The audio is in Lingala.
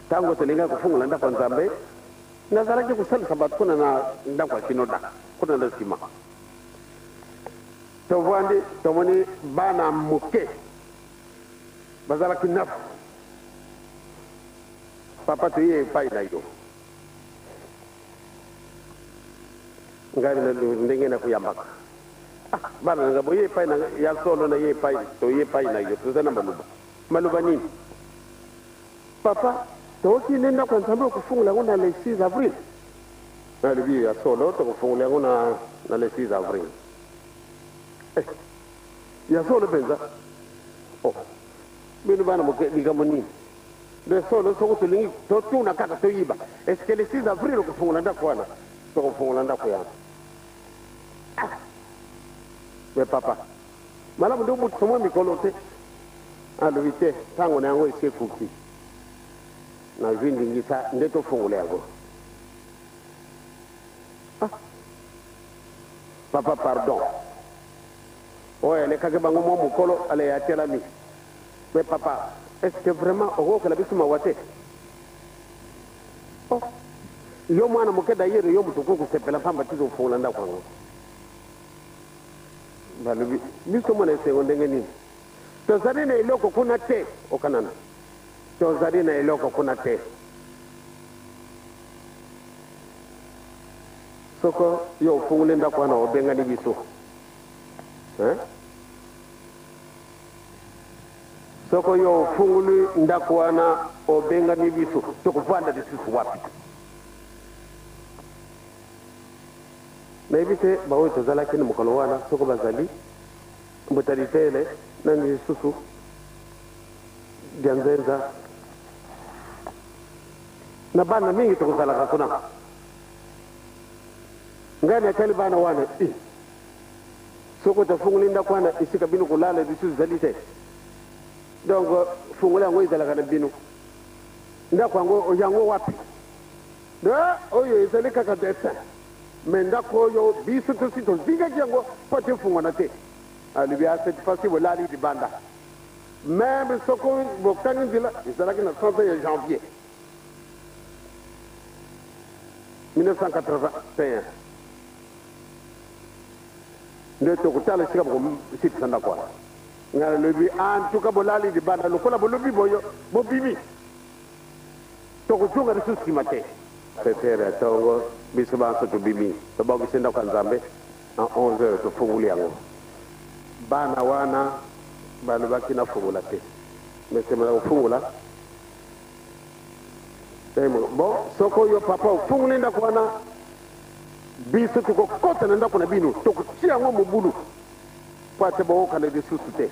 Ntango tolingaki kofungola ndako ya Nzambe, nazalaki kosalisa bato kuna na ndako ya sinoda, kuna na nsima. Tovandi, tomoni bana moke bazalaki neuf. Papa, toye epai na yo. Ngai ndenge nakoyambaka. Ah, bana na ngai, boye epai na ya solo na ye epai, toye epai na yo, toza na maloba. Maloba nini? Papa, tokoki nde ndako ya Nzambe okofungola yango na le 6 avril? Nalobi ya solo, tokofungola yango na le 6 avril. Eh, ya solo mpenza? Oh, bino bana moke, likambo nini? De solo, soko tolingi totuna kaka toyiba. Est-ce que le 6 avril okofungola ndako wana? Tokofungola ndako yango. Ah! Mais papa, malamu nde obutisa mwa mikolo te. Alobi te, ntango na yango esi ekoki. Nazwi ndingisa nde tofungola yango. Ah! Papa, pardon. Oyo alekaki bango mwa mokolo, ale atelami. Mais papa, est-ce que vraiment okokela biso mawa te? Oh! Yo mwana moke d'ailleurs yo moto okoki kosepela mpamba te tokofungola ndako yango. Balobi biso mwana esengo ndenge nini? Tozali na eloko kuna te, okanana. Tozali na eloko kuna te. Soko yo ofungoli ndako wana obengani biso. Hein? Soko yo ofungoli ndako wana obengani biso, tokovanda lisusu wapi? Nayebi te baoyo tozalaki na mokolo wana soko bazali Mbuta Litele, nani lisusu, Dianzenza na bana mingi tokozalaka kuna. Ngai natali bana wana i soko tofungoli ndako wana esika bino kolala lisusu ezali te. Donc fungola yango ezalaka na bino. Ndako yango yango wapi? De oyo ezali kaka dessin. Mais ndako oyo biso tosi tozingaki yango mpo te efungwana te. Alobi ah cette fois-ci bolali libanda. Meme soko bokangi nzela ezalaki na sanza ya janvier 1981 nde tokotala esika bokosilisa ndako wana. Ngai nalobi en tout cas bolali libanda lokola bolobi boyo bobimi. Tokozonga lisusu nsima te. Sept heures ya tongo, biso banso tobimi, tobongisi ndako ya Nzambe, na 11 heures tofungoli yango. Bana wana balobaki nafungola te, mais sima na kofungola, bon, soko yo papa ofungoli ndako wana, biso tokokota na ndako na bino, tokotia yango mobulu, mpo ate bookana lisusu te.